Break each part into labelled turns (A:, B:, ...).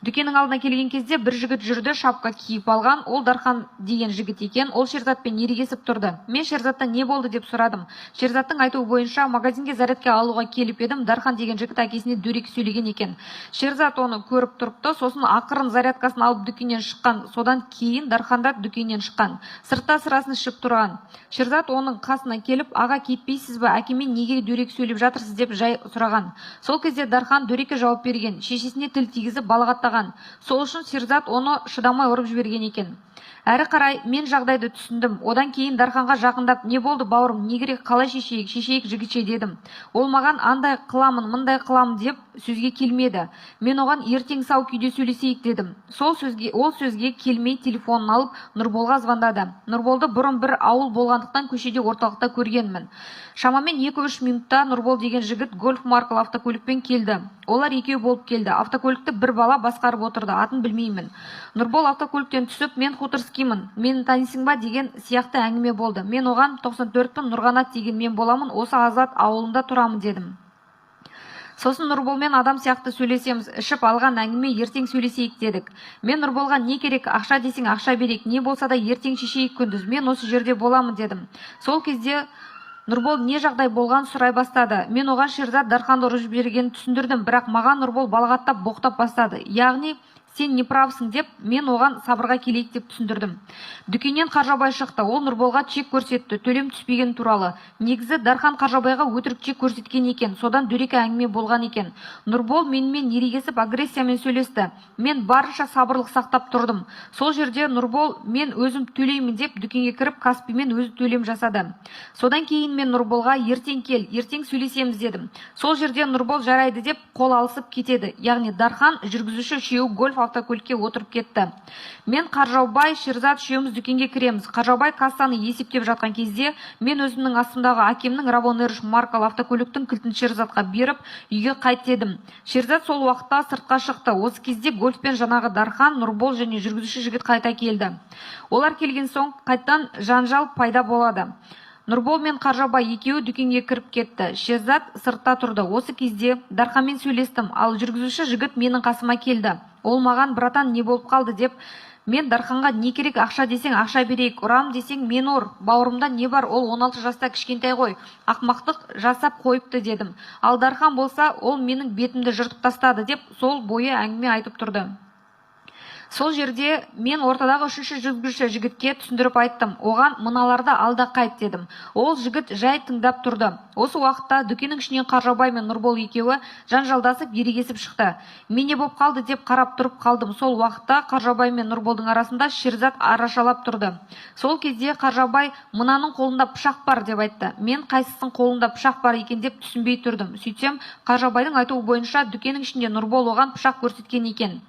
A: Дүкеннің алдына келген кезде бір жігіт жүрді, шапка киіп алған. Ол Дархан деген жігіт екен. Ол Шерзатпен ерегесіп тұрды. Мен Шерзаттан не болды деп сұрадым. Шерзаттың айтуы бойынша, магазинге зарядка алуға келіп едім, Дархан деген жігіт әкесіне дөрекі сөйлеген екен. Шерзат оны көріп тұрыпты. Сосын ақырын зарядкасын алып, дүкеннен шыққан. Содан кейін Дархан да дүкеннен шыққан, сыртта сырасын ішіп тұрған. Шерзат оның қасына келіп, «Аға, кетпейсіз ба? Әкеме неге дөрекі сөйлеп жатырсыз?» деп жай сұраған. Сол кезде Дархан дөрекі жауап берген, шешесіне тіл тигізіп, балағаттаған. Сол үшін Шерзат оны шыдамай ұрып жіберген екен. Әрі қарай мен жағдайды түсіндім. Одан кейін Дарханға жақындап, «Не болды, бауырым? Не керек? Қалай шешейік, шешейік жігітше?» дедім. Ол маған андай қыламын, мындай қыламын деп сөзге келмеді. Мен оған «Ертең сау күйде сөйлесейік» дедім. Сол сөзге ол сөзге келмей, телефонын алып, Нұрболға звондады. Нұрболды бұрын бір ауыл болғандықтан, көшеде, орталықта көргенмін. Шамамен 2-3 минутта Нұрбол деген жігіт Гольф маркалы автокөлікпен келді. Олар екеу болып келді. Автокөлікті бір бала басқарып отырды, атын білмеймін. Нұрбол автокөліктен түсіп, «Мен хуторскиймін, мені танисың ба?» деген сияқты әңгіме болды. Мен оған «94-пін, Нұрғанат деген мен боламын, осы Азат ауылында тұрамын» дедім. Сосын Нұрболмен адам сияқты сөйлесеміз, ішіп алған әңгіме, ертең сөйлесейік дедік. Мен Нұрболға «Не керек? Ақша десең, ақша берейік, не болса да ертең шешейік, күндіз мен осы жерде боламын» дедім. Сол кезде Нұрбол не жағдай болған сұрай бастады. Мен оған Шерзат Дарханды ұрып жібергенін түсіндірдім, бірақ маған Нұрбол балағаттап, боқтап бастады, яғни «Сен не правсың» деп. Мен оған сабырға келейік деп түсіндірдім. Дүкеннен Қаржаубай шықты. Ол Нұрболға чек көрсетті, төлем түспеген туралы. Негізі Дархан Қаржаубайға өтірік чек көрсеткен екен, содан дөрекі әңгіме болған екен. Нұрбол менімен ерегесіп, агрессиямен сөйлесті. Мен барынша сабырлық сақтап тұрдым. Сол жерде Нұрбол «Мен өзім төлеймін» деп, дүкенге кіріп, Каспимен өзі төлем жасады. Содан кейін мен Нұрболға «Ертең кел, ертең сөйлесеміз» дедім. Сол жерде Нұрбол «Жарайды» деп қол алысып кетеді, яғни Дархан, жүргізуші үшеуі Гольф автокөлікке отырып кетті. Мен, Қаржаубай, Шерзат үшеуміз дүкенге кіреміз. Қаржаубай кассаны есептеп жатқан кезде мен өзімнің астымдағы әкемнің Равон R3 маркалы автокөліктің кілтін Шерзатқа беріп, «Үйге қайт» дедім. Шерзат сол уақытта сыртқа шықты. Осы кезде Гольфпен жаңағы Дархан, Нұрбол және жүргізуші жігіт қайта келді. Олар келген соң қайттан жанжал пайда болады. Нұрбол мен Қаржаубай екеуі дүкенге кіріп кетті, Шерзат сыртта тұрды. Осы кезде Дарханмен сөйлестім, ал жүргізуші жігіт менің қасыма келді. Ол маған «Братан, не болып қалды?» деп. Мен Дарханға «Не керек? Ақша десең, ақша берейік, ұрам десең, мен ұр, бауырымда не бар? Ол 16 жаста, кішкентай ғой, ақмақтық жасап қойыпты» дедім. Ал Дархан болса, «Ол менің бетімді жыртып тастады» деп, сол бойы әңгіме айтып тұрды. Сол жерде мен ортадағы үшінші жүргізуші жігітке түсіндіріп айттым. Оған «Мыналарды ал да қайт» дедім. Ол жігіт жай тыңдап тұрды. Осы уақытта дүкеннің ішінен Қаржаубай мен Нұрбол екеуі жанжалдасып, ерегесіп шықты. Мен не болып қалды деп қарап тұрып қалдым. Сол уақытта Қаржаубай мен Нұрболдың арасында Шерзат арашалап тұрды. Сол кезде Қаржаубай «Мынаның қолында пышақ бар» деп айтты. Мен қайсысының қолында пышақ бар екен деп түсінбей тұрдым. Сөйтсем, Қаржаубайдың айтуы бойынша, дүкеннің ішінде Нұрбол оған пышақ көрсеткен екен.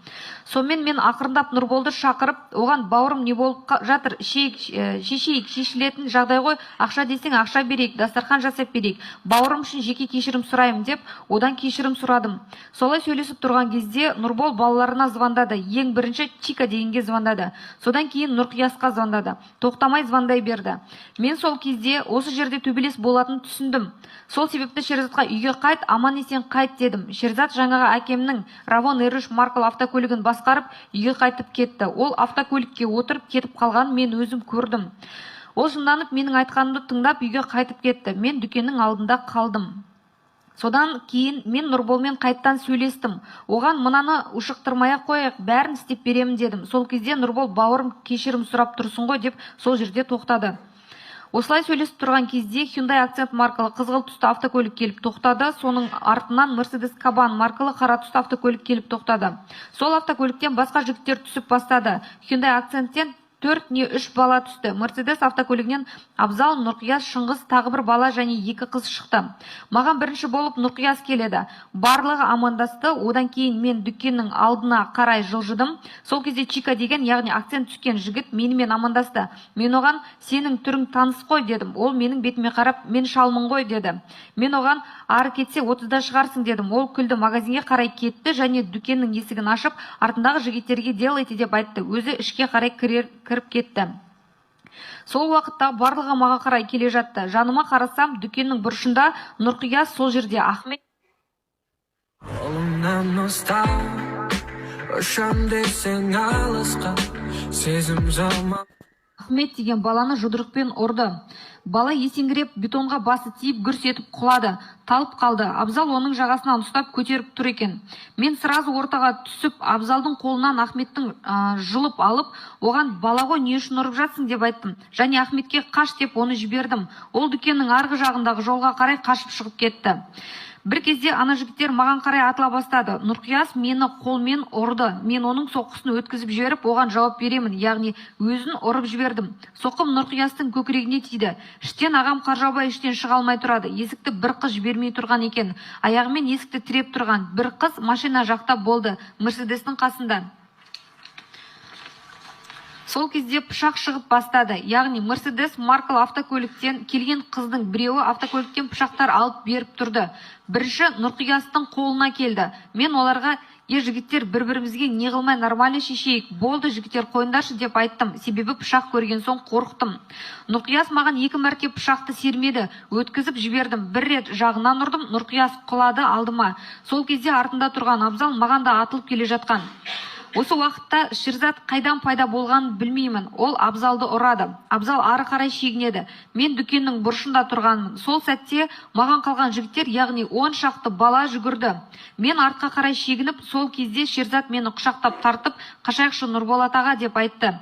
A: Сонымен мен ақырындап Нұрболды шақырып, оған «Бауырым, не болып жатыр? Ішейік, шешейік, шешілетін жағдай ғой. Ақша десең, ақша берейік, дастархан жасап берейік. Бауырым үшін жеке кешірім сұраймын» деп, одан кешірім сұрадым. Солай сөйлесіп тұрған кезде Нұрбол балаларына звондады. Ең бірінші Чика дегенге звондады, содан кейін Нұрқиясқа звондады, тоқтамай звондай берді. Мен сол кезде осы жерде төбелес болатынын түсіндім. Сол себепті Шерзатқа «Үйге қайт, аман есен қайт» дедім. Шерзат жаңағы әкемнің Равон R3 маркалы автокөлігін басқарып, үйге қайтып кетті. Ол автокөлікке отырып кетіп қалғанын мен өзім көрдім. Ол жынданып, менің айтқанымды тыңдап, үйге қайтып кетті. Мен дүкеннің алдында қалдым. Содан кейін мен Нұрболмен қайттан сөйлестім. Оған «Мынаны ушықтырмай ақ қояйық, бәрін істеп беремін» дедім. Сол кезде Нұрбол «Бауырым, кешірім сұрап тұрсың ғой» деп, сол жерде тоқтады. Осылай сөйлесіп тұрған кезде Hyundai Accent маркалы қызғылт түсті автокөлік келіп тоқтады. Соның артынан Mercedes Кабан маркалы қара түсті автокөлік келіп тоқтады. Сол автокөліктен басқа жігіттер түсіп бастады. Hyundai Accentтен төрт не үш бала түсті. Мерседес автокөлігінен Абзал, Нұрқияс, Шыңғыс, тағы бір бала және екі қыз шықты. Маған бірінші болып Нұрқияс келеді. Барлығы амандасты. Одан кейін мен дүкеннің алдына қарай жылжыдым. Сол кезде Чика деген, яғни Акцент түскен жігіт менімен амандасты. Мен оған «Сенің түрің таныс қой» дедім. Ол менің бетіме қарап, «Мен шалмын ғой» деді. Мен оған «Ары кетсе 30-да шығарсың» дедім. Ол күлді, магазинге қарай кетті және дүкеннің есігін ашып, артындағы жігіттерге «Делайте» деп айтты. Өзі ішке қарай кіріп кетті. Сол уақытта барлығы маған қарай келе жатты. Жаныма қарасам, дүкеннің бұрышында Нұрқияс, сол жерде Ахмет
B: Қолымнан ұстап. Ұшам десең алысқа, сезім заман.
A: Ахмет деген баланы жұдырықпен ұрды. Бала есеңгіреп, бетонға басы тиіп, гүрс етіп құлады, талып қалды. Абзал оның жағасынан ұстап көтеріп тұр екен. Мен сразу ортаға түсіп, Абзалдың қолынан Ахметтің жұлып алып, оған: «Бала ғой, не үшін ұрып жатсың?» – деп айттым. Және Ахметке «Қаш» деп оны жібердім. Ол дүкеннің арғы жағындағы жолға қарай қашып шығып кетті. Бір кезде ана жігіттер маған қарай атыла бастады. Нұрқияс мені қолмен ұрды. Мен оның соққысын өткізіп жіберіп, оған жауап беремін, яғни өзін ұрып жібердім. Соққым Нұрқиястың көкірегіне тиді. Іштен ағам Қаржаубай іштен шыға алмай тұрады. Есікті бір қыз жібермей тұрған екен, аяғымен есікті тіреп тұрған. Бір қыз машина жақта болды, Мерседестің қасында. Сол кезде пышақ шығып бастады, яғни Мерседес маркалы автокөліктен келген қыздың біреуі автокөліктен пышақтар алып беріп тұрды. Бірінші Нұрқиястың қолына келді. Мен оларға: «Е, жігіттер, бір бірімізге не қылмай, нормально шешейік, болды, жігіттер, қойыңдаршы», – деп айттым, себебі пышақ көрген соң қорықтым. Нұрқияс маған екі мәрте пышақты сермеді, өткізіп жібердім. Бір рет жағынан ұрдым, Нұрқияс құлады алдыма. Сол кезде артында тұрған Абзал маған да атылып келе жатқан. Осы уақытта Шерзат қайдан пайда болғанын білмеймін. Ол Абзалды ұрады, Абзал ары қарай шегінеді. Мен дүкеннің бұрышында тұрғанмын. Сол сәтте маған қалған жігіттер, яғни 10 шақты бала жүгірді. Мен артқа қарай шегініп, сол кезде Шерзат мені құшақтап тартып, «Қашайықшы, Нұрболат аға», – деп айтты.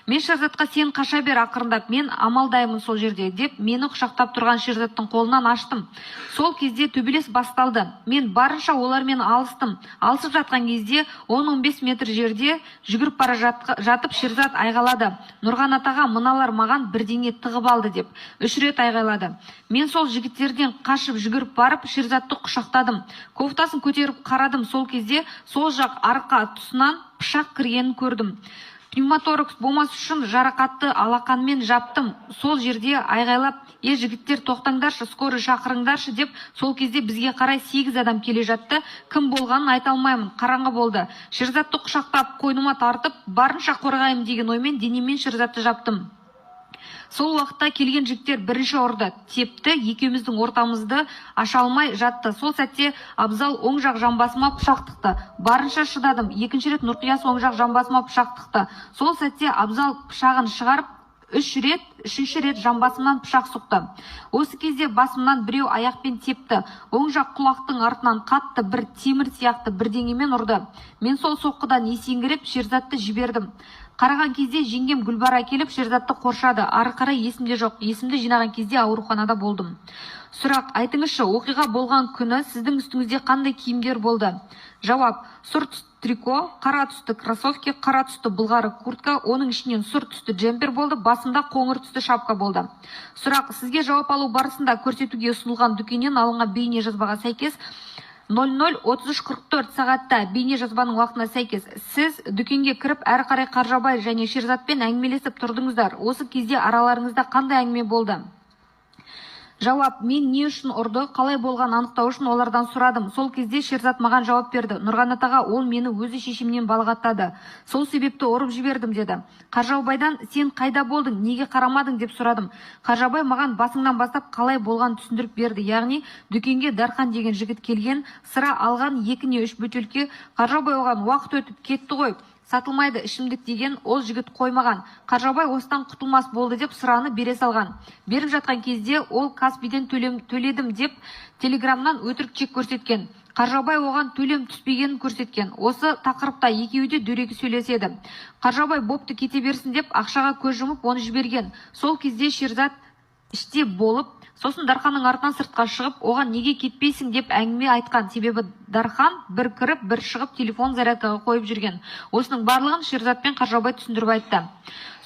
A: Мен Шерзатқа: «Сен қаша бер ақырындап, мен амалдаймын сол жерде», – деп, мені құшақтап тұрған Шерзаттың қолынан аштым. Сол кезде төбелес басталды. Мен барынша олармен алыстым. Алысып жатқан кезде 10-15 метр жерде жүгіріп бара жатып Шерзат айғайлады: «Нұрғанат аға, мыналар маған бірдеңе тығып алды», – деп үш рет айғайлады. Мен сол жігіттерден қашып жүгіріп барып, Шерзатты құшақтадым. Кофтасын көтеріп қарадым. Сол кезде сол жақ арқа тұсынан пышақ кіргенін көрдім. Пневмоторакс болмас үшін жарақатты алақанмен жаптым. Сол жерде айғайлап: «Е, жігіттер, тоқтаңдаршы, скорый шақырыңдаршы», – деп. Сол кезде бізге қарай сегіз адам келе жатты. Кім болғанын айта алмаймын, қараңғы болды. Шерзатты құшақтап, қойныма тартып, барынша қорғаймын деген оймен денеммен Шерзатты жаптым. Сол уақытта келген жігіттер бірінші ұрды, тепті, екеуміздің ортамызды аша алмай жатты. Сол сәтте Абзал оң жақ жамбасыма пышақ тықты. Барынша шыдадым. Екінші рет Нұрқияс оң жақ жамбасыма пышақ тықты. Сол сәтте Абзал пышағын шығарып, үш рет, үшінші рет жамбасымнан пышақ сұқты. Осы кезде басымнан біреу аяқпен тепті. Оң жақ құлақтың артынан қатты бір темір сияқты бірдеңемен ұрды. Мен сол соққыдан есеңгіреп, Шерзатты жібердім. Қараған кезде жеңгем Гүлбара келіп, Шерзатты қоршады. Ары қарай есімде жоқ. Есімді жинаған кезде ауруханада болдым. Сұрақ: айтыңызшы, оқиға болған күні сіздің үстіңізде қандай киімдер болды? Жауап: сұр түсті трико, қара түсті кроссовки, қара түсті былғары куртка, оның ішінен сұр түсті джемпер болды, басымда қоңыр түсті шапка болды. Сұрақ: сізге жауап алу барысында көрсетуге ұсынылған дүкеннен алынған бейне жазбаға сәйкес, 00:33:44 сағатта, бейне жазбаның уақытына сәйкес, сіз дүкенге кіріп, әрі қарай Қаржаубай және Шерзатпен әңгімелесіп тұрдыңыздар. Осы кезде араларыңызда қандай әңгіме болды? Жауап: мен не үшін ұрды, қалай болғанын анықтау үшін олардан сұрадым. Сол кезде Шерзат маған жауап берді: «Нұрғанат аға, ол мені өзі шешемнен балағаттады, сол себепті ұрып жібердім», – деді. Қаржаубайдан: «Сен қайда болдың, неге қарамадың?» – деп сұрадым. Қаржаубай маған басыңнан бастап қалай болғанын түсіндіріп берді, яғни дүкенге Дархан деген жігіт келген, сыра алған, екі не үш бөтелке. Қаржаубай оған: «Уақыт өтіп кетті ғой, сатылмайды ішімдік», – деген. Ол жігіт қоймаған. Қаржаубай осыдан құтылмас болды деп, сыраны бере салған. Беріп жатқан кезде ол Каспиден төлем төледім деп, Телеграмнан өтірік чек көрсеткен. Қаржаубай оған төлем түспегенін көрсеткен. Осы тақырыпта екеуі де дөрекі сөйлеседі. Қаржаубай «Бопты, кете берсін» деп, ақшаға көз жұмып, оны жіберген. Сол кезде Шерзат іште болып, сосын Дарханның артынан сыртқа шығып, оған «Неге кетпейсің?» деп әңгіме айтқан, себебі Дархан бір кіріп, бір шығып, телефон зарядкаға қойып жүрген. Осының барлығын Шерзат пен Қаржаубай түсіндіріп айтты.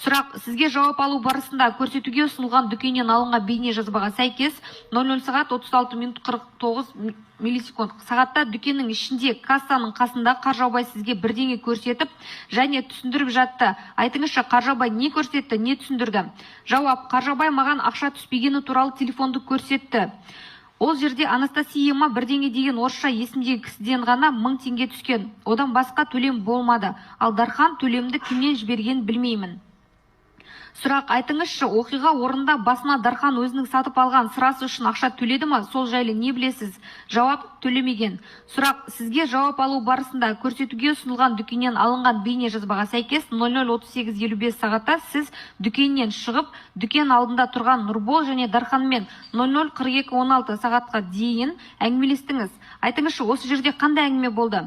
A: Сұрақ: сізге жауап алу барысында көрсетуге ұсынылған дүкеннен алынған бейне жазбаға сәйкес, 00 сағат 36 минут 49 миллисекунд сағатта дүкеннің ішінде кассаның қасында Қаржаубай сізге бірдеңе көрсетіп және түсіндіріп жатты. Айтыңызшы, Қаржаубай не көрсетті, не түсіндірді? Жауап: Қаржаубай маған ақша түспегені туралы телефонды көрсетті. Ол жерде Анастасия ма, бірдеңе деген орысша есімдегі кісіден ғана 1000 теңге түскен, одан басқа төлем болмады. Ал Дархан төлемді кімнен жібергенін білмеймін. Сұрақ: айтыңызшы, оқиға орнында басына Дархан өзінің сатып алған сырасы үшін ақша төледі ма, сол жайлы не білесіз? Жауап: төлемеген. Сұрақ: сізге жауап алу барысында көрсетуге ұсынылған дүкеннен алынған бейне жазбаға сәйкес 00:38:55 сағатта сіз дүкеннен шығып, дүкен алдында тұрған Нұрбол және Дарханмен 00:42:16 сағатқа дейін әңгімелестіңіз. Айтыңызшы, осы жерде қандай әңгіме болды?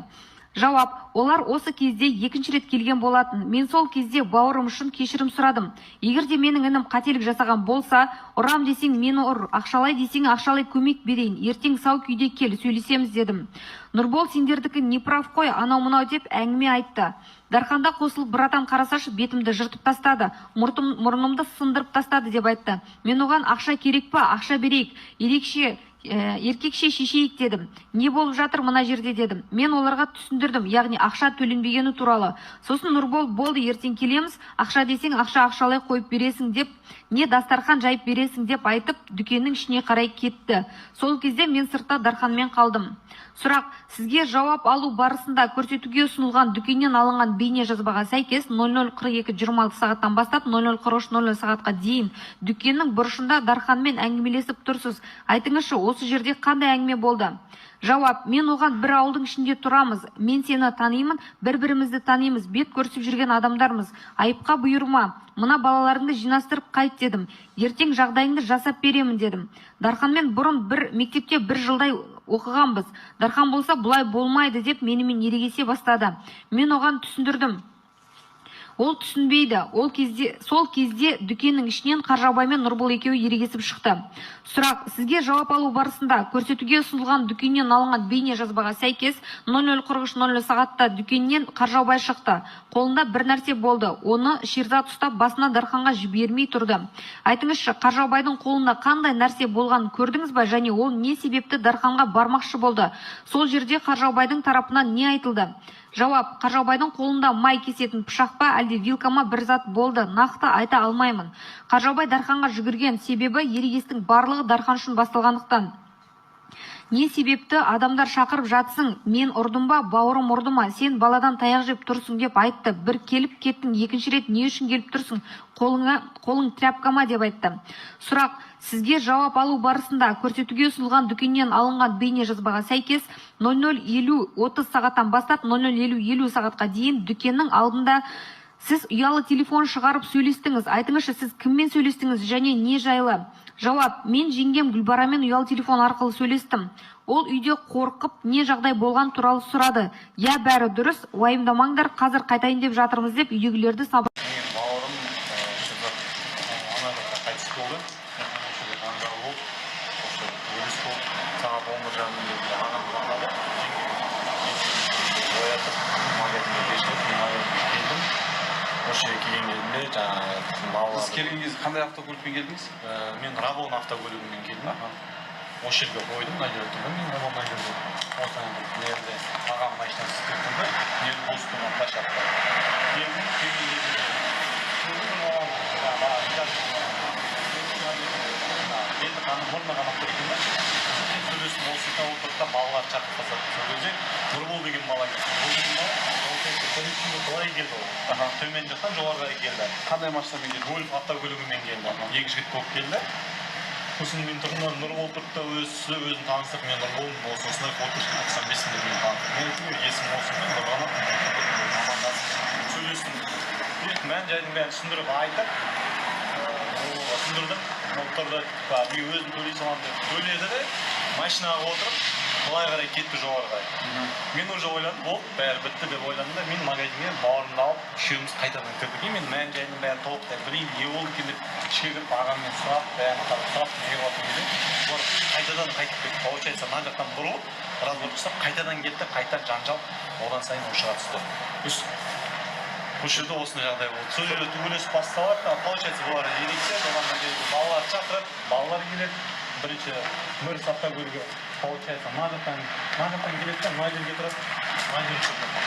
A: Жауап: олар осы кезде екінші рет келген болатын. Мен сол кезде бауырым үшін кешірім сұрадым. Егер де менің інім қателік жасаған болса, ұрам десең мені ұр, ақшалай десең ақшалай көмек берейін, ертең сау күйде кел, сөйлесеміз дедім. Нұрбол сендердікі неправ қой, анау мынау деп әңгіме айтты. Дарханда қосылып, братан, қарасашы, бетімді жыртып тастады, мұрнымды сындырып тастады деп айтты. Мен оған ақша керек па, ақша берейік, ерекше еркекше шешейік дедім. Не болып жатыр мына жерде дедім. Мен оларға түсіндірдім, яғни ақша төленбегені туралы. Сосын Нұрбол болды, ертең келеміз, ақша десең ақша ақшалай қойып бересің деп, не дастархан жайып бересің деп айтып, дүкеннің ішіне қарай кетті. Сол кезде мен сыртта Дарханмен қалдым. Сұрақ: сізге жауап алу барысында көрсетуге ұсынылған дүкеннен алынған бейне жазбаға сәйкес 00:42:26 сағаттан бастап 00:43:00 сағатқа дейін дүкеннің бұрышында Дарханмен әңгімелесіп тұрсыз. Айтыңызшы, осы жерде қандай әңгіме болды? Жауап: мен оған бір ауылдың ішінде тұрамыз, мен сені танимын, бір бірімізді танимыз, бет көрісіп жүрген адамдармыз, айыпқа бұйырма, мына балаларыңды жинастырып қайт дедім, ертең жағдайыңды жасап беремін дедім. Дарханмен бұрын бір мектепте бір жылдай оқығанбыз. Дархан болса бұлай болмайды деп менімен ерегесе бастады. Мен оған түсіндірдім, ол түсінбейді. Ол кезде, сол кезде дүкеннің ішінен Қаржаубай мен Нұрбол екеуі ерегесіп шықты. Сұрақ: сізге жауап алу барысында көрсетуге ұсынылған дүкеннен алынған бейне жазбаға сәйкес 00:43:00 сағатта дүкеннен Қаржаубай шықты, қолында бір нәрсе болды, оны Шерзат ұстап басына Дарханға жібермей тұрды. Айтыңызшы, Қаржаубайдың қолында қандай нәрсе болғанын көрдіңіз ба және ол не себепті Дарханға бармақшы болды? Сол жерде Қаржаубайдың тарапынан не айтылды? Жауап: Қаржаубайдың қолында май кесетін пышақ па, әлде вилка ма, бір зат болды, нақты айта алмаймын. Қаржаубай Дарханға жүгірген себебі ерегестің барлығы Дархан үшін басталғандықтан. Не себепті адамдар шақырып жатсың, мен ұрдым ба, бауырым ұрды ма, сен баладан таяқ жеп тұрсың деп айтты. Бір келіп кеттің, екінші рет не үшін келіп тұрсың, қолыңа қолың тряпка ма деп айтты. Сұрақ: сізге жауап алу барысында көрсетуге ұсынылған дүкеннен алынған бейне жазбаға сәйкес 00:50:30 сағаттан бастап 00:50:50 сағатқа дейін дүкеннің алдында сіз ұялы телефон шығарып сөйлестіңіз. Айтыңызшы, сіз кіммен сөйлестіңіз және не жайлы? Жауап: мен жеңгем Гүлбарамен ұялы телефон арқылы сөйлестім. Ол үйде қорқып, не жағдай болған туралы сұрады. Иә, бәрі дұрыс, уайымдамаңдар, қазір қайтайын деп жатырмыз деп үйдегілерді сабыр
C: Менің бауырым Шерзат ана жақта қайтыс болды. Осы жерде жанжал болып, осы өліс болып, сағат 11:30 кезінде ағам звондады. Жеңгем оятып, магазинге кешіріп, мен магазинге келдім. Осы жерге келген кезімде жаңағы балалар
D: Сіз келген кезде қандай автокөлікпен келдіңіз?
C: Мен Равон автокөлігімен келдім. Осы жерге қойдым, мына жерде тұрдым мен, Равон мына жерде. Осыдан мына жерде ағам машинасы істеп тұрды, мына жерде бос тұрған площадка. Келдім, келген кезімде көрдім, оған жаңағы беті қаны, мұрны қанап тұр екен да. Сосын сөйлестім, осы жерде отырды да балаларды шақырып тастады. Сол кезде Нұрбол деген бала келді. Нұрбол деген бала, получается, бірінші былай келді ол. Төмен жақтан жоғары қарай келді.
D: Қандай машинамен келді?
C: Гольф автокөлігімен келді. Екі жігіт болып келді. Сосын мен тұрдым да, Нұрбол тұрды да, өзі өзін таныстырып, мен Нұрболмын, осы осындай код 95 деп мен таныстырдым. Мен айттым, есімім осы, мен Нұрғанат, амандасып сөйлестім. Мән жайдың бәрін түсіндіріп айтып, Нұрболға түсіндірдім. Ол тұрды, мен өзім төлей саламын деп төледі де, машинаға отырып былай қарай кетті, жоғары қарай. Мен уже ойладым, болды, бәрі бітті деп ойладым да, мен магазинге бауырымды алып, үшеуміз қайтадан кірдік. И мен мән жайының бәрін толықтай білейін, не болды екен деп ішке кіріп, ағаммен сұрап, бәрін сұрап не қылатын кезде олар қайтадан қайтып кетті. Получается, мына жақтан бұрылып, разбор жасап, қайтадан кетті, қайта жанжал одан сайын ушыға түсті. То есть осы жерде осындай жағдай болды. Сол жерде төбелес басталады. Получается, бұлар ерегіседі, одан мына жерге балаларды шақырады, балалар келеді. Бірінші Мерс автокөлігі, получается, мына жақтан келеді да, мына жерге тұрады, мына жерге тұрады.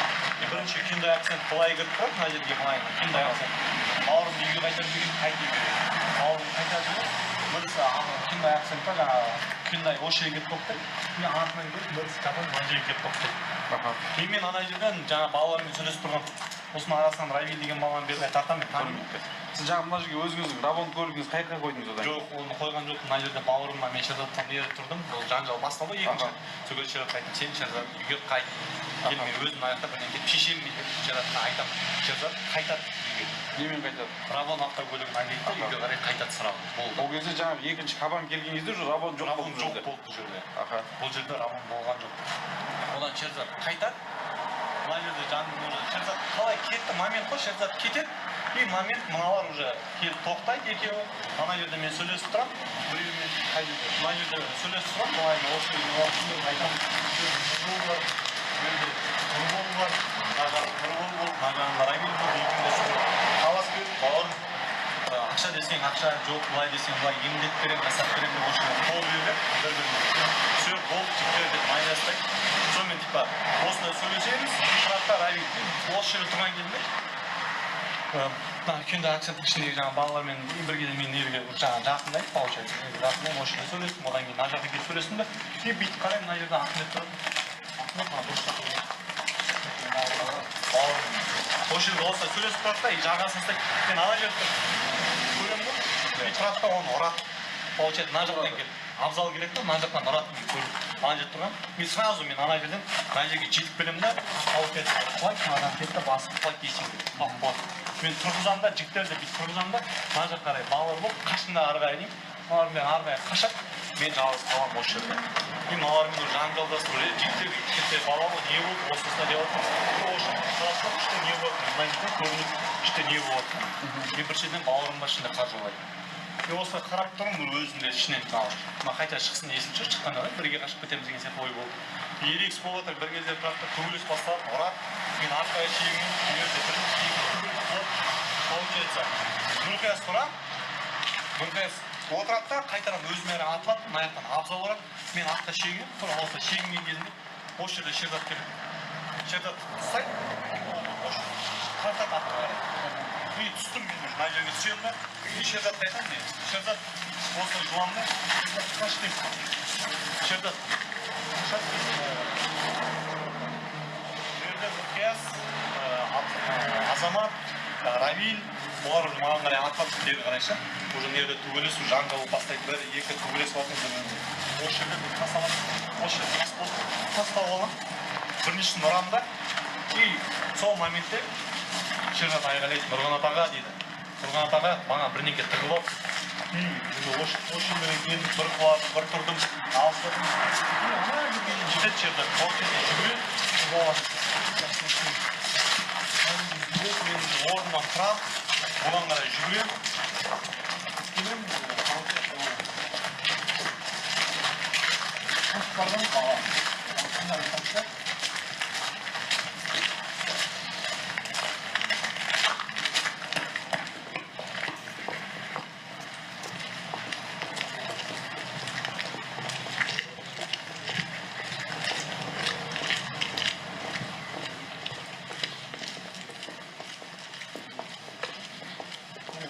C: И бірінші Hyundai Accent былай кіріп тұрады мына жерге, былай Hyundai Accent. Бауырымды үйге қайтарып жіберген, қайт үйге. Бауырымды қайтарып жіберіп, Мерс, ана Hyundai Accent па, жаңағы Hyundai осы жерге келіп тоқтайды. И артынан келіп Мерс мына жерге келіп тоқтайды. И мен ана жерден жаңағы балалармен сөйлесіп тұрғанмын. Осының арасынан Равиль деген баланы бері қарай тартамын, мен танимын.
D: Сіз жаңа мына жерге өзіңіздің Равон көлігіңізді қай жаққа қойдыңыз одан?
C: Жоқ, оны қойған жоқпын. Мына жерде бауырымма мен Шерзаттан бері тұрдым. Ол жанжал басталды екінші. Сол кезде Шерзатқа айттым, сен Шерзат үйге қайт. Кел, мен өзім мына жақта бірдеңе кетіп шешемін деп Шерзатқа айтамын. Шерзат қайтады үйге.
D: Немен қайтады?
C: Равон автокөлігін айдайды да үйге қарай қайтады сразу. Болды.
D: Ол кезде жаңағы екінші кабан келген кезде уже Равон жоқ
C: Равон
D: болды.
C: жоқ болды бұл жерде.
D: Аха.
C: Бұл жерде Равон болған жоқ. Одан Шерзат қайтады. Мына жерде жаным уже Шерзат қалай кетті, момент қой, Шерзат кетеді. И момент мыналар уже келіп тоқтайды екеуі. Ана жерде мен сөйлесіп тұрамын. Біреумен қай жерде? Мына жерде сөйлесіп тұрамын. Былай осы жерде айтамын. Нұрбол бар, бұл жерде Нұрбол бар, мына жағында Нұрбол болды, мына жағында Равиль болды, екеуі де сөйлеп талас беріп, бауырым, ақша десең ақша жоқ, былай десең былай емдеп беремін, жасап беремін деп осы жерде қол беріп, бір-біріне. Все, болды, жігіттер деп майдастайды. Сонымен типа осындай сөйлесеміз, тұрады да Равиль осы жерде тұрған кезінде мына үлкен акценттің ішіндегі жаңағы балалармен бірге мен жерге жаңағы жақындайды, получается. Мен жақындаймын, осы жерде сөйлестім, одан кейін мына жаққа келіп сөйлестім да, и бүйтіп қараймын, мына жерде Ахмет тұрады. Ахмет мына бұрышта тұрады. Бауырым. Осы жерде осылай сөйлесіп тұрады да, и жағасын ұстайды. Мен ана жерде тұрып көремін ғой, и тұрады да оны ұрады. Получается, мына жақтан келіп, Абзал келеді да, мына жақтан ұрады, мен көрдім. Ана жерде тұрған. Мен сразу мен ана жерден мына жерге жетіп келемін да, получается, құлайды, мынадан келді да, басып құлайды, есеңгірейді. Құлап құлады. Мен тұрғызамын да, жігіттерді бүйтіп тұрғызамын да, мына жаққа қарай балалар болып, қашыңдар ары қарай деймін. Мыналар мен ары қарай қашады, мен жалғыз қаламын осы жерде. И мыналармен уже жанжалдасып, уже жігіттер кішкентай бала ғой, не болды, осы осылай деп жатырмыз. И осы жақта іште не болып жатыр, мына жерден көрініп, іште не болып жатыр. Мен бір жерден бауырым бар, ішінде қар жолайды. И осылай қарап тұрмын, өзім де ішінен мына қайта шықсын есім шығып шыққанда да бірге қашып кетеміз деген сияқты ой болды. Ерегіс болып жатыр, бір кезде тұрады да төбелес басталады, ұрады. Мен артқа шегінемін, бұл жерде бірінші екі төбелес болады. Получается, Нұрқияс тұрады, Нұрқияс отырады да, қайтадан өзіме қарай атылады, мына жақтан Абзал ұрады. Мен артқа шегінемін, тура осылай шегінген кезімде осы жерде Шерзат келеді. Шерзат ұстайды, осы тартады артқа қарай. И түстім мен уже мына жерге түсемін да, и Шерзатқа айтамын мен. Шерзат осылай жуамын да, Шерзат қаш деймін. Шерзат қашады. Бұл жерде Нұрқияс, Азамат, Равиль, олар уже маған қарай атылады, бері қарай ше. Уже мына жерде төбелесу, жанжал болып бастайды. Бір, екі төбелесіп жатыр бір-бірімен. Осы жерде мен тас аламын, осы жерде тас болды, тас тауып аламын. Біріншісін ұрамын да, и сол моментте Шерзат айғайлайды, Нұрғанат аға дейді. Нұрғанат аға маған бірдеңке тығып алып, и уже осы жерге келдім, бір құладым, бір тұрдым, алыстадым. И ана жерге дейін жетеді Шерзат, получается, жүгіреді, мен орнымнан тұрамын, оған қарай жүгіремін. Келемін, получается, қашып барған бала.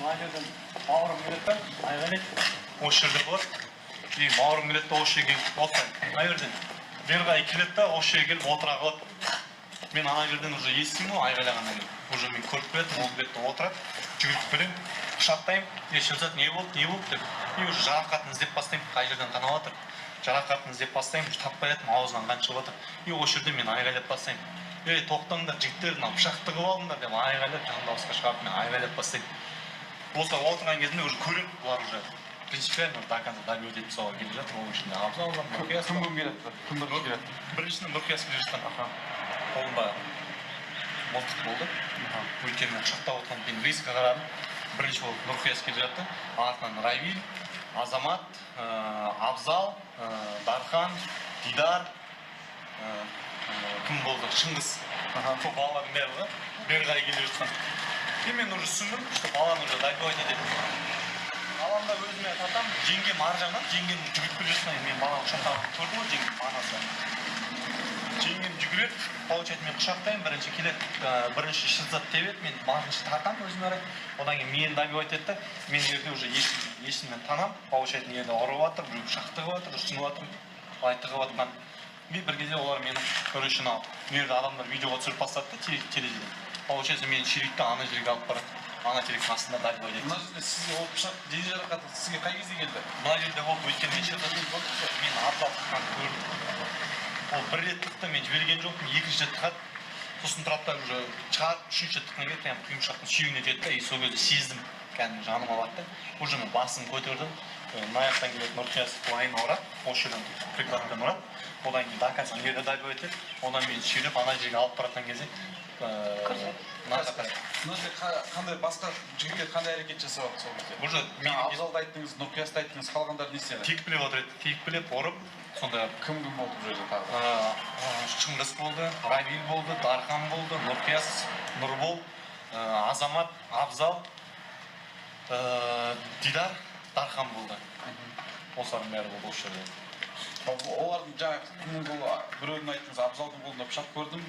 C: Мына жерден бауырым келеді да, айғайлайды. Осы жерде болады. И бауырым келеді да, осы жерге келіп отырады. Мына жерден бері қарай келеді да, осы жерге келіп отыра қалады. Мен ана жерден уже естимін ғой айғайлағаннан кейін. Уже мен көріп келетінмін, ол келеді де отырады. Жүгіріп келемін, құшақтаймын. Е, Шерзат, не болды, не болды деп. И уже жарақатын іздеп бастаймын, қай жерден қанап жатыр. Жарақатын іздеп бастаймын, уже таппай жатырмын, аузынан қан шығып жатыр. И осы жерде мен айғайлап бастаймын. Ей, тоқтаңдар, жігіттер, мынау пышақ тығып алдыңдар деп айғайлап, жан дауысқа шығарып мен айғайлап бастаймын. Осылай отырған кезімде уже көремін, бұлар уже принципиально до конца добивать етіп тастауға келе жатыр. Оның ішінде Абзал бар, Нұрқияс
D: Кім
C: бар.
D: кім келеді? Кім бірінші келеді?
C: Біріншісінде Нұрқияс келе жатқан. Қолында мылтық болды. Өйткені мен құшақтап отырған кейін резко қарадым. Бірінші болып Нұрқияс келе жатты. Артынан Равиль, Азамат, Абзал, Дархан, Дидар, кім болды? Шыңғыс. Сол балалардың барлығы бері қарай келе жатқан. И мен уже түсіндім, что баланы уже добивать етеді. Баламды өзіме тартамын, жеңгем ар жағынан, жеңгем жүгіріп келе жатқан, мен баланы құшақтап көрдім ғой, жеңгем анасы. Жеңгем жүгіреді, получается, мен құшақтаймын, бірінші келеді, бірінші Шерзат тебеді, мен барынша тартамын өзіме қарай. Одан кейін мені добивать етті, мен жерде уже есімнен танамын, получается, мені ұрып жатыр, біреу пышақ тығып жатыр, ұсынып жатыр, былай тығып жатқан. Мен бір кезде олар мені, короче, мынау, мына жерде адамдар видеоға түсіріп бастады да, терезеден. Получается, мені сүйрейді ана жерге алып барады. Ана теректің астында добивать етті.
D: Мына жерде сізге ол пышақ, дене жарақаты сізге қай кезде келді?
C: Мына жерде болды, өйткені мен Шерзатпен мен Абзал тыққанын көрдім. Ол бір рет тықты, мен жіберген жоқпын, екінші рет тығады. Сосын тұрады да уже шығарып, үшінші рет тыққан кезде прям құйымшақтың сүйегіне тиеді да, и сол кезде сездім, кәдімгі жаным алады да. Уже мен басым көтердім, мына жақтан келетін Нұрқияс былайын ұрады, осы жерден прикладпен ұрады. Одан кейін до конца мына жерде добивать етеді, одан мені сүйреп ана жерге алып баратқан кезде мына жаққа.
D: Мына жерде қандай басқа жігіттер қандай әрекет жасап жатты сол кезде?
C: Уже
D: Жаңа
C: мені
D: Абзалды айттыңыз, Нұрқиясты айттыңыз, қалғандары не істеді?
C: текпілеп отыр еді, текпілеп ұрып, сонда
D: Кім кім болды бұл жерде тағы?
C: Шыңғыс болды, Равиль болды, Дархан болды, Нұрқияс, Нұрбол, Азамат, Абзал, Дидар, Дархан болды. Осылардың бәрі болды осы жерде.
D: Олардың жаңағы кімнің қолы, біреудің айттыңыз, Абзалдың қолында пышақ көрдім,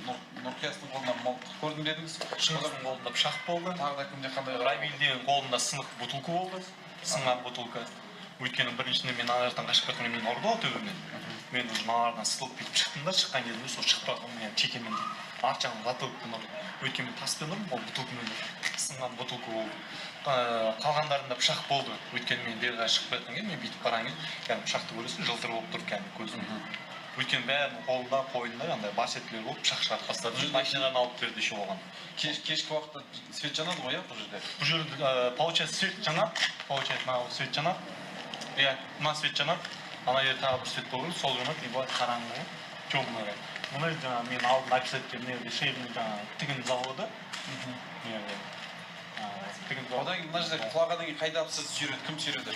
D: Нұрқиястың қолында мылтық көрдім дедіңіз.
C: Шыңғыстың қолында пышақ болды.
D: Тағы да кімде қандай?
C: Равильдің қолында сынық бутылка болды, сынған бутылка. Өйткені біріншіден мен ана жақтан қашып кеткенде мені ұрды ғой төбемнен. Мен уже мыналардан сытылып бүйтіп шықтым да, шыққан кезімде сол шығып бара жатқан мен шекемнен арт жағым затылықпен ұрды. Өйткені мен таспен ұрдым, ол бутылкамен ұрды. Сынған бутылка болды. Қалғандарында пышақ болды. Өйткені мен бері қарай шығып бара жатқан кезде мен бүйтіп қараған кезде кәдімгі пышақты көресің, жылтыр болып тұр кәдімгі көзім. Өйткені бәрінің қолында, қойнында андай барсеткілер болып пышақ шығарып тастады. Машинадан алып берді еще оған.
D: Кешкі уақытта свет жанады ғой, иә, бұл жерде?
C: Бұл жерде, получается, свет жанады, получается, мына свет жанады. Иә, мына свет жанады, ана жерде тағы бір свет болу керек, сол жанады, и былай қараңғы, темный. Мына жаңағы мен алдын описать еткен мына жерде шебенің жаңағы тігін заводы. Мына жерде. Тігін заводы.
D: Одан кейін мына жерде құлағаннан кейін қайда алып сізді сүйреді, кім сүйреді?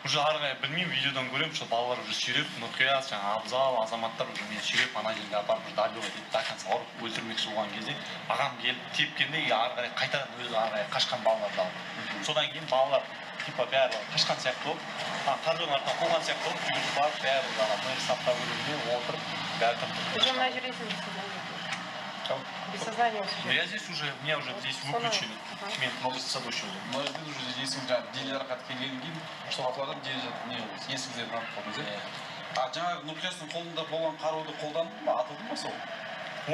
C: Уже ары қарай білмеймін, видеодан көремін, что балалар уже сүйреп, Нұрқияс, жаңағы Абзал, азаматтар уже мені сүйреп, ана жерге апарып уже добивать етіп, до конца ұрып өлтірмекші болған кезде ағам келіп тепкенде, и ары қарай қайтадан өзі ары қарай қашқан балаларды алды. Содан кейін балалар типа бәрі қашқан сияқты болып, қар жолдың артынан қуған сияқты болып, жүгіріп барып, бәрі уже ана мэр сапта бөлігінде отырып, бәрі тып тып
E: Уже мына жерде сіз без сознания. Без сознания осы жерде.
C: Я здесь уже, меня уже здесь выключили. Мен просто саду еще.
D: Мына жерде уже есіңіз жаңағы дене жарақаты келгеннен кейін сол апалардан дене жарақаты не есіңізден танып қалдыңыз, иә? А жаңағы Нұрқиястың қолында болған қаруды қолданды ма, атылды ма сол?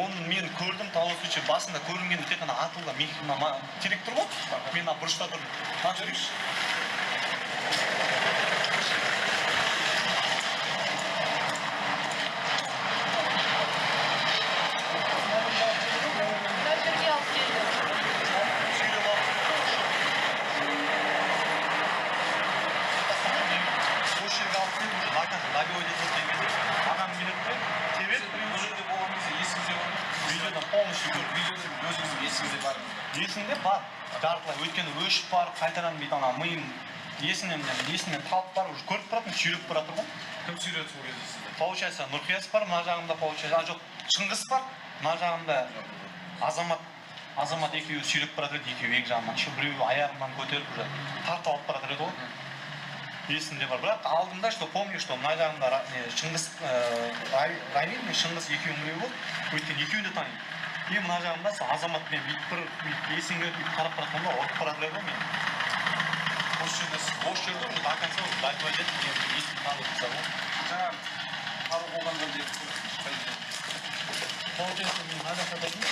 C: Оны мен көрдім, талай случай басында көрінгенде тек қана атылды. Мен мына терек тұр ғой, мен мына бұрышта тұрдым. Мына жүрейікші.
E: Мына жерге алып келді.
C: Сүйреп алып осы жерге алып келіп, уже до конца добивать етіп жатқан кезде ағам келеді де тебеді.
D: Бұл жерде болған кезде есіңізде бар ма?
C: Видеодан полностью көрдім.
D: Видеода өзіңіздің есіңізде бар ма?
C: Есімде бар, жартылай. Өйткені өшіп барып қайтадан бүйтіп ана миым есімнен талып барып уже көріп баратырмын, сүйреп бара жатыр ғой.
D: Кім сүйреді сол кезде сізді?
C: Получается, Нұрқияс бар мына жағымда, получается, а жоқ, Шыңғыс бар мына жағымда, Азамат екеуі сүйреп бара жатыр еді, екеуі екі жағымнан, еще біреуі аяғымнан көтеріп уже тартып алып бара жатыр еді ғой. Есімде бар, бірақ алдымда, что помню, что мына жағымда не, Шыңғыс, Равиль мен Шыңғыс екеуінің біреуі болды, өйткені екеуін де танимын. И мына жағымда сол Азаматпен бүйтіп бір бүйтіп есіңе бүйтіп қарап бара жатқанда ұрып бара жатыр еді ғой мені. Осы жерде, осы жерде уже до конца уже добивать етіп, мен есімді танып тастады ғой.
D: Жаңа қару қолданған деп қай жерде?
C: Получается, мен мына жақта тұрдым.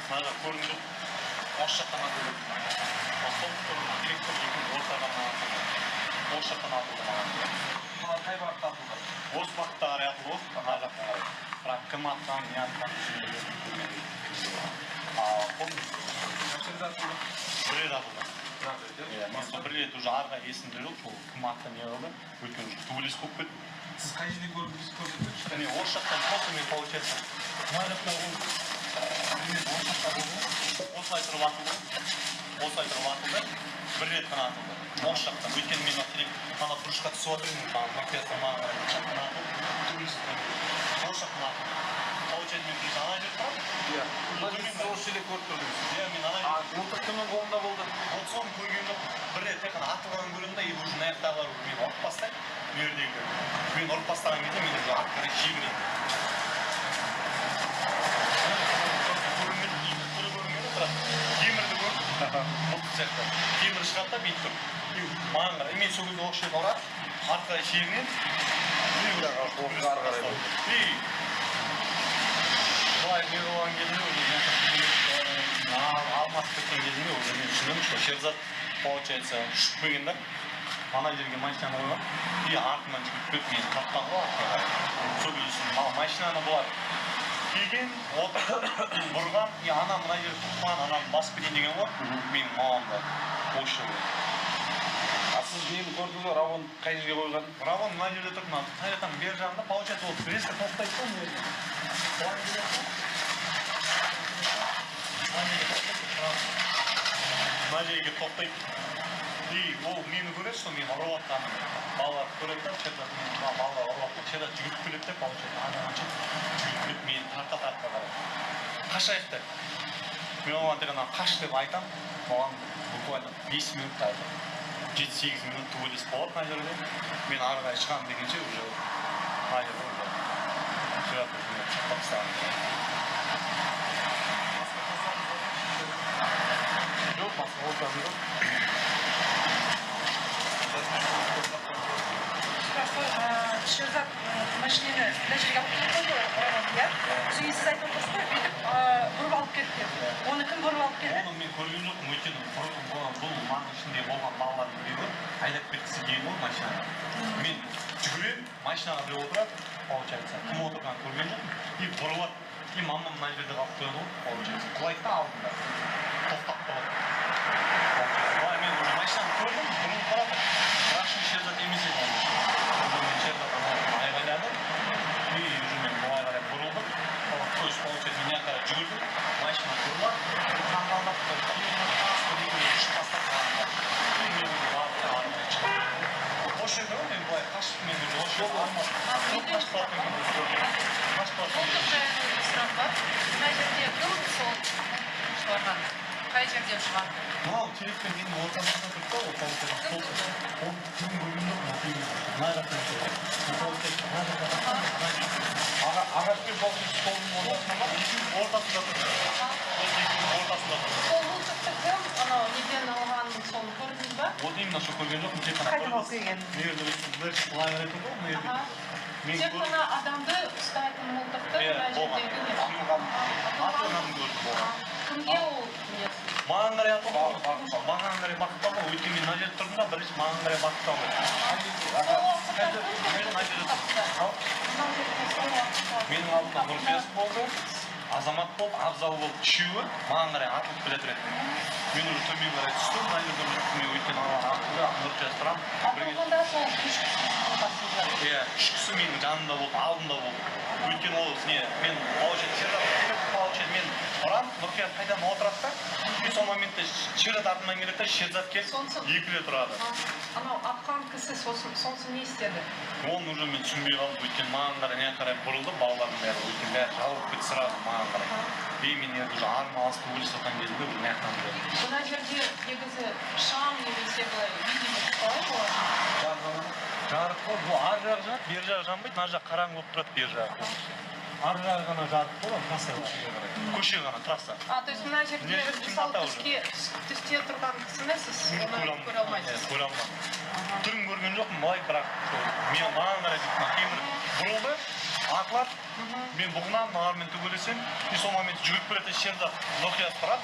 C: Мына жақ көрінді. Осы жақтан атылды. Сол директор екеуі ортаға атылды. Осы жақтан атылды маған.
D: Мына қай бағытта атылды?
C: Осы бағытта қарай атылды ғой, мына жаққа қарай. Бірақ кім атқан, не атқан түсінбедім. Помню.
D: Қанша рет атылды?
C: Бір рет атылды.
D: Бір рет, иә?
C: Иә, мен сол бір рет уже ары қарай есімде жоқ, сол кім атты, не қылды. Өйткені уже төбелес болып кетті.
D: Сіз қай жерден көрдіңіз, көрсетіңізші?
C: Міне, осы жақтан просто мен, получается, мына жақта ол, мен осы жақта болдым. Осылай тұрып атылды. Осылай тұрып атылды. Бір рет қана атылды. Осы жақтан. Өйткені мен терек ана бұрышқа түсіп жатыр едім, маған Нұрқиястан маған қарай осы жақтан атылды. Төбелес болды. Осы жақтан атылды. Получается, мен бірінші ана жерде тұрамын.
D: Иә, сіз осы жерде көріп тұрдыңыз.
C: Иә, мен ана
D: А мылтық кімнің қолында болды?
C: Вот соны көрген жоқпын. Бір рет тек қана атылғанын көремін да, и уже мына жақтағылар мені ұрып бастайды. Мына жердегілер мені ұрып бастаған кезде мен уже артқа қарай шегінемін. Көрінмеді, түрі көрінген, бірақ темірді көрдім, мылтық сияқты темір шығады да, бүйтіп тұр и маған қарай. Мен сол кезде осы жерге ұрады, артқа қарай шегінемін и
D: Ары қарай.
C: И былай не қылған кезінде, уже алмасып кеткен кезінде, уже мен түсіндім, что Шерзат, получается, ұшып келген да, ана жерге машинаны қойған и артымнан жүгіріп келіп, мені тартқан ғой артқа қарай. Сол кезде түсіндім. Ал машинаны бұлар келген, отырды, бұрған и ана мына жерде тұрған, ананы басып кетейін деген ғой менің мамамды осы жерде.
D: А сіз нені көрдіңіз ба, Равон қай жерге қойған?
C: Равон мына жерде тұр, мына таяқтың бер жағында. Получается, ол резко тоқтайды да, мына жерде былай келеді да, мына жерге тоқтайды, мына жерге тоқтайды. И ол мені көреді, что мені ұрып жатқанын балалар көреді да, Шерзат мені, мына балалар ұрып жатқан. Шерзат жүгіріп келеді де, получается, ана жүгіріп келіп, мені тартады артқа қарай, қашайық деп. Мен оған тек қана «қаш» деп айтамын. Оған буквально 5 минут, 7-8 минут төбелес болады мына жерде. Мен ары қарай шығамын дегенше, уже мына жерде уже Шерзат уже мені пышақтап тастаған.
D: Басқа достарыңыз бар ма?
C: Жоқ, басқа ортам жоқ.
E: Хорошо, Шерзат машинаны мына жерге алып келіп қойды ғой, Раван, иә? Содан кейін сіз айтып отырсыз ғой, бүйтіп бұрып алып келді деп. Оны кім бұрып алып келді?
C: Оны мен көрген жоқпын, өйткені бұл маңның ішінде болған балалардың біреуі айдап кеткісі келген ғой машинаны. Мен жүгіремін, машинаға біреу отырады, получается, кім отырғанын көрген жоқпын. И бұрылады, и мамам мына жерде қалып қояды ғой, получается, құлайды да, алдында тоқтап қалады. Получается, былай мен уже машинаны көрдім, бұрылып барады, бірақ шын Шерзат емес еді ол. Уже мен Шерзат анау айғайлады, и уже мен былай қарай бұрылдым, то есть, получается, мен мына қарай жүгірдім, машина бұрылады, қаңғалдап, ұшып тастап маған. И мен уже барып ары қарай шықтым. Осы жерде ғой, мен былай қашып, мен уже осы жерде алмадым, қашып бара жатқан кезде көрдім, қашып бара жатқан
E: Мылтық
C: кезде.
E: Жайлы сұрақ бар. Мына жерде кім сол шығарған? Қай жерден шығарды?
C: Мынау терекпен менің ортасында тұрды да ол, получается,
E: Кім
C: сол.
E: тұрды?
C: Ол кім, көрген жоқпын. Ол мына жақтан тұрды. Ол, получается, мына жақтан, мына жерде.
D: Ағаш пен столдың ортасында ма?
C: Екеуінің ортасында тұрды. Осы екеуінің ортасында тұрды.
E: Сол мылтықты кім анау неден алғанын, соны көрдіңіз ба?
C: Вот именно, что көрген жоқпын, тек қана
E: Қайдан алып келген?
C: Мына жерде бір былай қарай тұр ғой мына жерде. Мен
E: Тек қана адамды ұстайтын мылтықты
C: Иә,
E: мына
C: болған.
E: жердегі не?
C: Атылған, атылғанын көрдім, болған.
E: Кімге ол несі?
C: Маған қарай атылған ғой, маған қарай бағытталған ғой. Өйткені мен мына жерде тұрдым да, бірінші маған қарай бағытталған.
E: Сол уақытта кім
C: Мен мына жерде
E: қасында?
C: Ал,
E: Мынау жерде сол уақытта.
C: Менің алдымда Нұрпейіс болды, Азамат болды, Абзал болды, үшеуі маған қарай атылып келе жатыр еді. Мен уже төмен қарай түстім мына жерде уже. Мен өйткені ана атылды, Нұрпейіс тұрамын бірге.
E: Атылғанда сол үш кісінің қасында.
C: Иә, үш кісі менің жанымда болды, алдымда болды. Өйткені ол не, мен, получается, Шерзат келеді, получается, мен ұрамын, Нұрқият қайтадан отырады да, и сол моментте Шерзат артымнан келеді да, Шерзат келіп екіле тұрады.
E: Анау атқан кісі сосын не істеді?
C: Оны уже мен түсінбей қалдым, өйткені маған қарай, мына қарай бұрылды балалардың бәрі, өйткені бәрі жабылып кетті сразу маған қарай. И мен енді уже арым алысып, төбелесіп жатқан кезімде уже мына жақтан біледі.
E: Мына жерде негізі шам немесе былай видимость қалай болады?
C: Жарық қой, бұл ар жағы жанады, бер жағы жанбайды, мына жақ қараңғы болып тұрады, бер жағы полностью. Ар жағы ғана жарық қой, трасса, көше ғана, трасса.
E: А, то есть мына жерде
C: Мына жерде
E: мысалы
C: темнота уже.
E: Түсте тұрған кісіні сіз
C: Мен
E: оны
C: көре
E: көре
C: алмадым.
E: алмайсыз.
C: Иә, көре алмадым. Түрін көрген жоқпын былай, бірақ сол мен маған қарай бүйтіп мына темір бұрылды, атылады, мен бұғынамын, мыналармен төбелесемін, и сол моментте жүгіріп келеді Шерзат, Нұрқияс тұрады.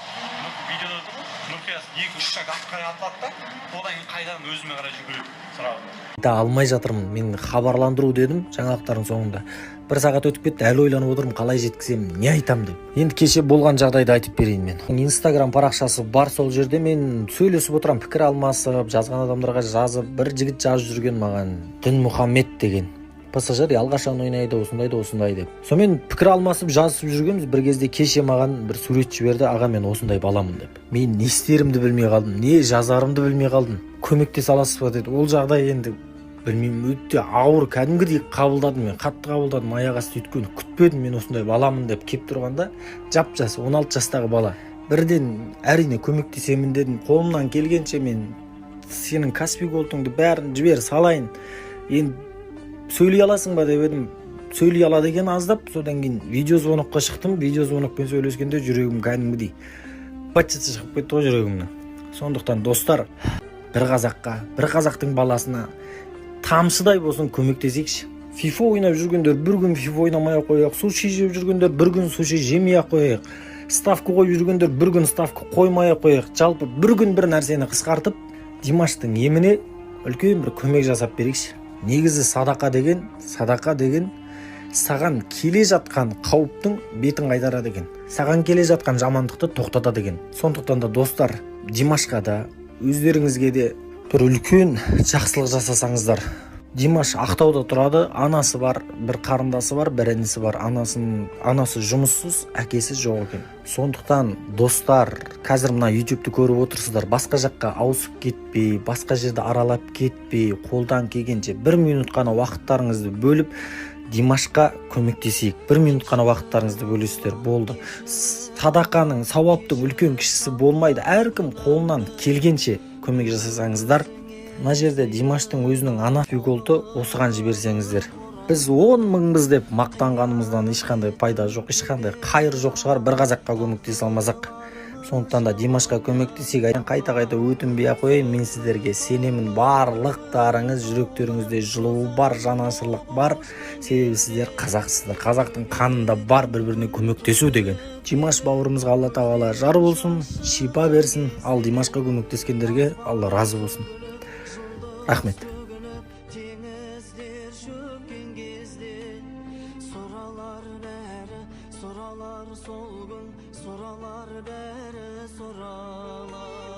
C: Видеода тұр ғой, Нұрқияс екі үш шаг артқа қарай атылады да, одан кейін қайтадан өзіме қарай жүгіреді сразу.
F: Айта алмай жатырмын. Мен хабарландыру дедім жаңалықтардың соңында. Бір сағат өтіп кетті, әлі ойланып отырмын, қалай жеткіземін, не айтамын деп. Енді кеше болған жағдайды айтып берейін. Мен Инстаграм парақшасы бар, сол жерде мен сөйлесіп отырамын, пікір алмасып, жазған адамдарға жазып. Бір жігіт жазып жүрген маған, Дінмұхаммед деген, ПСЖ Реал қашан ойнайды, осындай да осындай деп. Сонымен пікір алмасып, жазысып жүргенбіз. Бір кезде кеше маған бір сурет жіберді: «Аға, мен осындай баламын», – деп. Мен не істерімді білмей қалдым, не жазарымды білмей қалдым. «Көмектесе аласыз ба?» – деді. Ол жағдай енді Білмеймін, өте ауыр, кәдімгідей қабылдадым мен, қатты қабылдадым аяқ асты, өйткені күтпедім мен осындай баламын деп кеп тұрғанда, жап жас 16 жастағы бала. Бірден әрине көмектесемін дедім, қолымнан келгенше. Мен сенің Каспи Голдыңды бәрін жібер салайын, енді сөйлей аласың ба деп едім, сөйлей алады екен аздап. Содан кейін видеозвонокқа шықтым. Видеозвонокпен сөйлескенде жүрегім кәдімгідей быт шыты шығып кетті ғой жүрегімнің. Сондықтан, достар, бір қазаққа, бір қазақтың баласына тамшыдай болсын көмектесейікші. Фифа ойнап жүргендер бір күн фифа ойнамай ақ қояйық, суши жеп жүргендер бір күн суши жемей ақ қояйық, ставка қойып жүргендер бір күн ставка қоймай ақ қояйық. Жалпы бір күн бір нәрсені қысқартып, Димаштың еміне үлкен бір көмек жасап берейікші. Негізі садақа деген саған келе жатқан қауіптің бетін қайтарады екен, саған келе жатқан жамандықты тоқтатады екен. Сондықтан да, достар, Димашқа да, өздеріңізге де бір үлкен жақсылық жасасаңыздар. Димаш Ақтауда тұрады, анасы бар, бір қарындасы бар, бір інісі бар. Анасы жұмыссыз, әкесі жоқ екен. Сондықтан, достар, қазір мына Ютубты көріп отырсыздар, басқа жаққа ауысып кетпей, басқа жерді аралап кетпей, қолдан келгенше бір минут қана уақыттарыңызды бөліп, Димашқа көмектесейік. Бір минут қана уақыттарыңызды бөлесіздер, болды. Садақаның, сауаптың үлкен кішісі болмайды. Әркім қолынан келгенше көмек жасасаңыздар. Мына жерде Димаштың өзінің ана голды, осыған жіберсеңіздер. Біз 10 мыңбыз деп мақтанғанымыздан ешқандай пайда жоқ, ешқандай қайыр жоқ шығар, бір қазаққа көмектесе алмасақ. Сондықтан да Димашқа көмектесейік. Қайта қайта өтінбей ақ қояйын, мен сіздерге сенемін, барлықтарыңыз жүректеріңізде жылуы бар, жанашырлық бар, себебі сіздер қазақсыздар, қазақтың қанында бар бір біріне көмектесу деген. Димаш бауырымызға Алла Тағала жар болсын, шипа берсін. Ал Димашқа көмектескендерге Алла разы болсын. Рахмет.
G: Теңіздер шөккен кезде сұралар бәрі, сұралар сол күн, сұралар бәрі, сұралар.